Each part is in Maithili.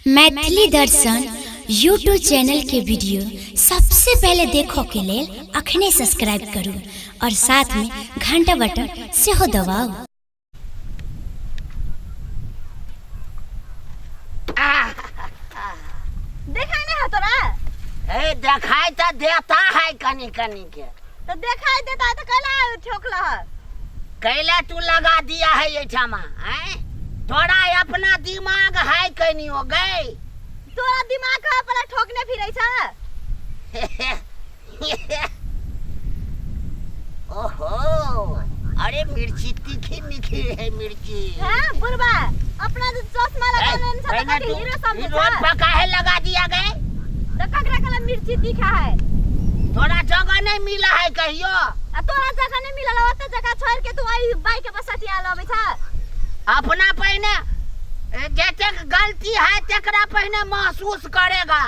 मैथिली दर्शन यूट्यूब चैनल के वीडियो सबसे पहले देखो के लेल अखने सब्सक्राइब करू और साथ में घंटा बटन सेहो दबाउ। देखाई नहीं है तोरा? ए, देखाई तो देता है कनी कनी के। तो देखाई देता है तो कैला ठोकला है? कैला तू लगा दिया है एठामा हैं? तोरा अपना दिमाग है कनी हो गई। तोरा दिमाग है पहले ठोकने फिरै छ। ओहो, अरे मिर्ची तीखी मीठी है मिर्ची। हां बुढ़वा अपना जो चश्मा लगा लेने छ त पहले कथी तू हीरो समझे ई रोड छ? पर काहे लगा दिया गए? तो ककरा कला मिर्ची तीखा है? तोरा जगह नहीं मिला है कहियो। आ तोरा जगह नहीं मिलल, ओते जगह छोड़ के तू आई बाइक पर सटिया लबै छ। अपना पहिने जतेक गलती है तेकरा पहिने महसूस करेगा।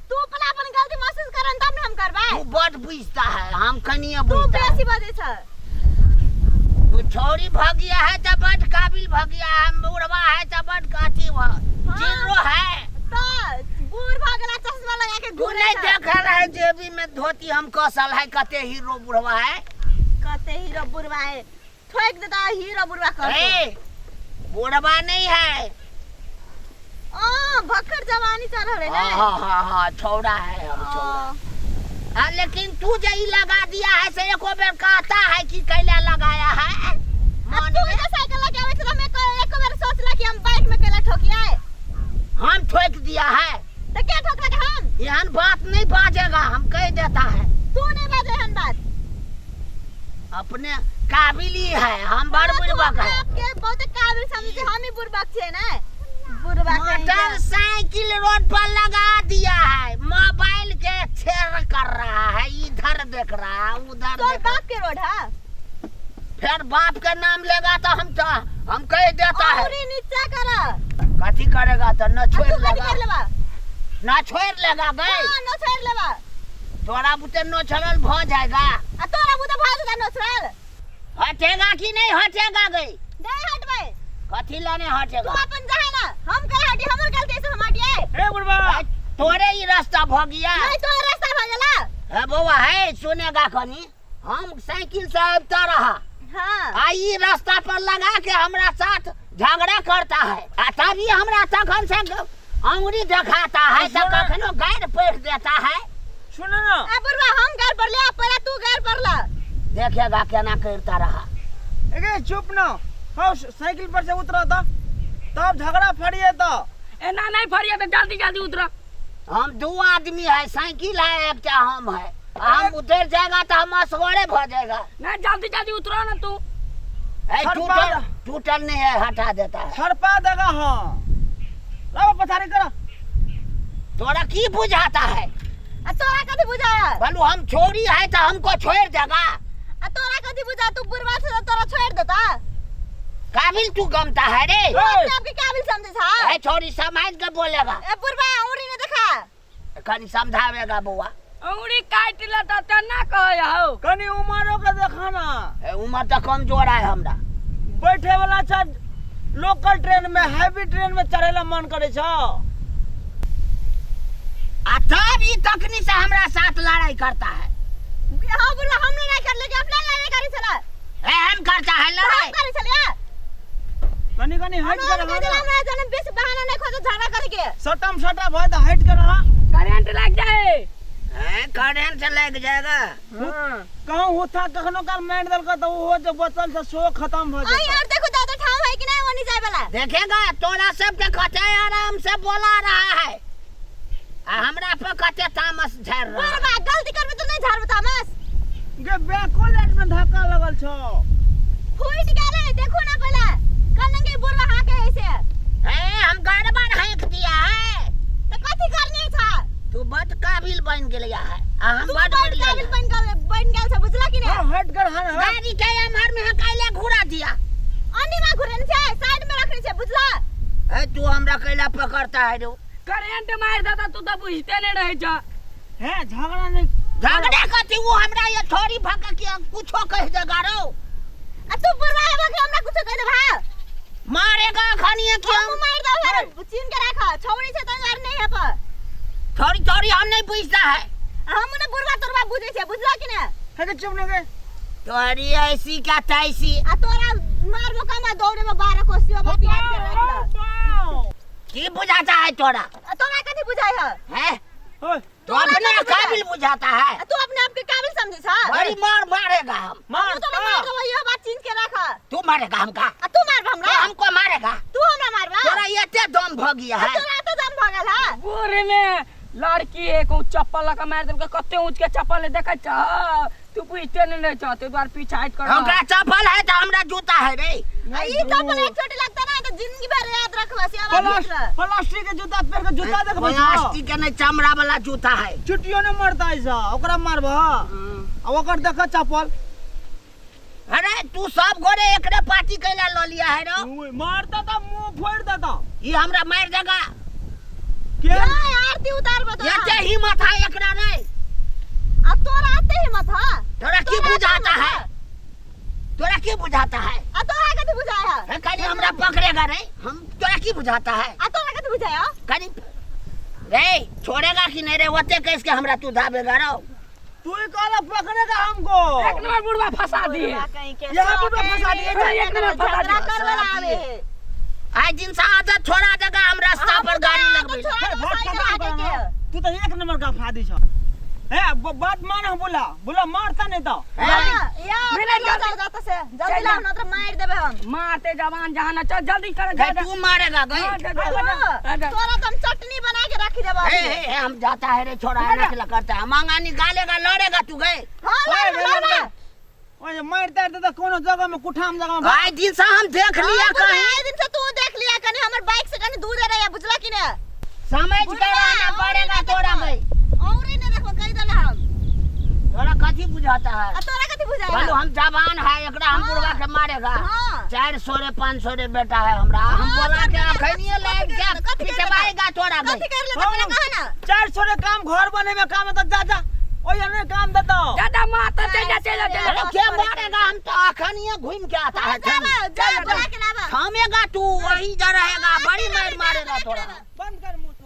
तू अपना अपन गलती महसूस करन तब न हम करबै। तू बड बुझता है, हम कनिए तू बुझता है। बेसी बजै छ। तू छौरी भ गया है त बड काबिल भ गया है, बुढ़वा है त बड अथी भ जीरो है। त बूढ़ भ गेला चश्मा लगा के तू घूरै नहीं छ। देख रहा है जेबी में धोती हम कसल है, कते हीरो बुढ़वा है। कते हीरो बुढ़वा है, ठोक देता हीरो बुढ़वा कर। ए, बुढ़वा नहीं है। ओ भक्कर जवानी चढ़ल है ना। हाँ हाँ हाँ, छौड़ा है हम छौड़ा। हाँ, लेकिन तू जो ई लगा दिया है से एको बेर कहता है कि कैला लगाया है? आ तू जे साइकिल लगे आबै छ त हम एको बेर सोचला कि हम बाइक में कैला ठोकिए। हम ठोक दिया है। तो क्या ठोकला के हम? एहन बात नहीं बाजेगा, हम कह देता है। तू नहीं बाजे एहन बात। अपने काबिल ही है, हम बड़ हाँ, तू बुड़बक अपने है। आपके बहुत काबिल समझे, हम ही बुड़बक छे ना। बुड़बक कहीं मोटर के। साइकिल रोड पर लगा दिया है, मोबाइल के छेड़ कर रहा है, इधर देख रहा है उधर तोर देख रहा। बाप के रोड है। फिर बाप के नाम लेगा तो हम तो हम कह देता है। औरी नीचा कर। कथी करेगा तो न आ छोड़ तू कथी लेगा। कर लेबा? न छोड़ लेगा गई। हां, न छोड़ लेबा। तोरा बुते न छोड़ल भ जाएगा। आ तोरा बुते भ जाएगा न छोड़ल। हटेगा कि नहीं हटेगा गई? नहीं हटबे। कथी ला नहीं हटेगा? तू अपन जा ना, हम कहे हटी, हमर गलती से हम हटिए। ए बुढ़वा, तोरे ही रास्ता भ गया। नहीं तोरे रास्ता भ गेला। हे बौआ, हे सुनेगा कनी, हम साइकिल से अबता रहा। हाँ। आ ई रास्ता पर लगा के हमरा साथ झगड़ा करता है, आ तभी हमरा तखन से अंगुरी दिखाता है, तो कखनो गाड़ पढ़ देता है। सुनो ना। आ बुढ़वा, हम गाड़ पढ़ले, आ पहले तू गाड़ पढ़ला। देखेगा केना करता रहा। ए चुप ना, हाँ साइकिल पर से उतरा था तब झगड़ा फड़िए तो। एना नहीं फड़िए तो जल्दी जल्दी उतरा। हम दो आदमी है, साइकिल है एक हम है, हम उतर जाएगा तो हम असगरे भ जाएगा। नहीं जल्दी जल्दी उतरो ना तू। ए, टूटल टूटल नहीं है, हटा देता है। छड़पा देगा। हाँ लाओ पछाड़ी करो। तोरा की बुझाता है? आ तोरा कथी बुझाया? बोलू हम छोरी है तो हमको छोड़ देगा। आ तोरा कथी बुझा? तू बुढ़वा छे तो तोरा छोड़ देता। काबिल तू गमता है रे। तू अपने आप के काबिल समझे छा? ए छोरी समझ के बोलेगा। ए बुढ़वा औरी ने देखा। कनी समझावेगा बउआ। अंगुरी काट लेता त ना कहे हो। कनी उमरो के देखा ना। ए उमर तो कमजोर है हमरा। बैठे वाला छ लोकल ट्रेन में, हैवी ट्रेन में चढ़ेला मन करे छ। आ तब ई तकनी से हमरा साथ लड़ाई करता है। हां बुढ़वा, हम लड़ाई कर लेके अपना लड़ाई करे छला। ए हम करता है लड़ाई। हम करे छलिया। कनी कनी हट कर हमरा रहा। हमरा जन्म बेस बहाना नहीं खोजो झगड़ा करे के। सटम सटा भय त हट कर रहा। करंट लग जाए। हैं करंट लग जाएगा। हां कहूं होता कखनो काल मार देलक त ओहो जो बचल छ सो खत्म भ आई जेतौ। यार देखो दादा ठाव है कि नहीं ओनी जाय वाला। देखेगा तोरा सब के कते आराम से बोला रहा है, आ हमरा पर कते तामस झाड़ रहा है। बुढ़वा गलती करबे तो नहीं झाड़बे तामस। गे बैको लाइट में धक्का लगल छौ। फूट गेलै, देखो ना पहले कनंगे बुढ़वा हां के ऐसे। ए हम गड़बड़ हैक दिया है। तो कथी करने छा? तू बड काबिल बन गेलिया है, आ हम तू बड बड बढ़िया काबिल है। बन गेल छ, बुझला कि नहीं? हां हट कर हां हट। गाड़ी के एमहर में हकाइले घुरा दिया। अन्नी मा घुरन छे, साइड में रखने छे, बुझला? ए तू हमरा कैला पकड़ता है रो? करंट मार देता तू तो बुझते नहीं रहे छ। हे झगड़ा नहीं। झगड़ा कथी? वो हमरा ये छोरी भक के कुछो कह देगा रो। आ तू बुढ़वा है के हमरा कुछो कह देबा? मारेगा खनिए कि हम हम मार दो फिर चीन के राख छौड़ी छै त यार नहीं है पर थोड़ी थोड़ी हम नहीं पूछता है। हम ने बुढ़वा तोरवा बुझै छै, बुझला कि ने? हे के चुप न गे। तोरी ऐसी क्या तैसी। आ तोरा मारबो कमा दौड़े में 12 कोसी बात याद कर राख ल। की बुझाता है तोरा? आ तोरा कथी बुझाय है? हैं? ओए तो अपना काबिल बुझाता है। आ तू अपने आप के काबिल समझे छ? बड़ी मार मारेगा हम। मार तू तो मार देबो, इहो बात चीन के राख। तू मारेगा हमका? आ तू मारबा हमरा? तो हमको मारेगा? तू हमरा मारबा? तोरा एते दम भ गया है। तोरा तो दम भ गेल है। बोरे में लड़की है कहूँ चप्पल लगा मार देब के कते ऊंच के चप्पल है देखै छ, तू पूछते नहीं रहे छ, ते द्वार पीछा हट कर। हमरा चप्पल है तो हमरा जूता है रे। आ ई चप्पल एक चोटी लगता ना तो जिंदगी भर याद रखबा से आवाज। प्लास्टिक के जूता पहन के जूता देखबै छ। प्लास्टिक के नहीं, चमड़ा वाला जूता है। चुटियो ने मरता ऐसा ओकरा मारबा आ ओकर देख चप्पल। अरे तू सब गोरे एकरे पार्टी कैला ल लिया है रो। ओए, मारता त मुंह फोड़ देता। ई हमरा मार देगा। के ए आरती उतारबो तोरा। एते हिम्मत है एकरा नहीं। आ तोरा आते हिम्मत है? तोरा की तोरा बुझाता हिम्मत है? तोरा की बुझाता है? आ तोरा कथी बुझाय है? हे, कनी हमरा पकड़ेगा रे, हम तोरा की बुझाता है? आ तोरा कथी बुझाय है? कनी रे छोड़ेगा कि नहीं रे? ओते कैस के हमरा तू धाबेगा रो। तू ही कहला पकड़ेगा हमको। एक नंबर बुढ़वा फंसा दिए। यहाँ बुढ़वा फंसा दिए। एक नंबर फंसा दिए। झगड़ा करवाला आवे है। आज दिन से आदत छोड़ा देगा, हम रास्ता पर गाड़ी लगबे। हे, बहुत खतरनाक बा। तू तो एक नंबर का फादी छ। हे बात मान हम बोला बोला मारता नहीं तो। या मेरा चल जल्दी- जाता से जल्दी लाओ ना तो मार देबे हम। मारते जवान जहां ना चल जल्दी कर गए, तू मारेगा गए। तोरा तो हम चटनी बना के रखी देबो। हे, हे, हे, हम जाता है रे छोड़ा है ना करता है मांगा निकालेगा लड़ेगा तू गए। हां ओए, लड़ लड़। ओए मारता तो कोनो जगह में कुठाम जगह में। आए दिन से हम देख लिया कहीं। आए दिन से तू देख लिया कहीं हमर बाइक से कहीं दूर रहे बुझला कि ने? समझ के रहना पड़ेगा तोरा गई। और नहीं देखो कहीं दला हम। तोरा कथी बुझाता है? आ तोरा कथी बुझाय? बोलो हम जवान है एकरा हम हाँ। बुढ़वा के मारेगा। हाँ। 400 रे 500 रे बेटा है हमरा। हम हाँ, बोला के कथी कर अखनिए ले, लाग जा कथी कर ले, पिटवाएगा तोरा कथी गई। कर ले तो पहले कहा ना। 400 रे काम घर बने में काम है तो जा जा ओए ने काम देता। दादा मारते चल जा चल जा। अरे क्या मारेगा? हम तो अखनिए घूम के आता है। जा जा बुला के लावा। थामेगा तू वही जा रहेगा, बड़ी मार मारेगा तोरा।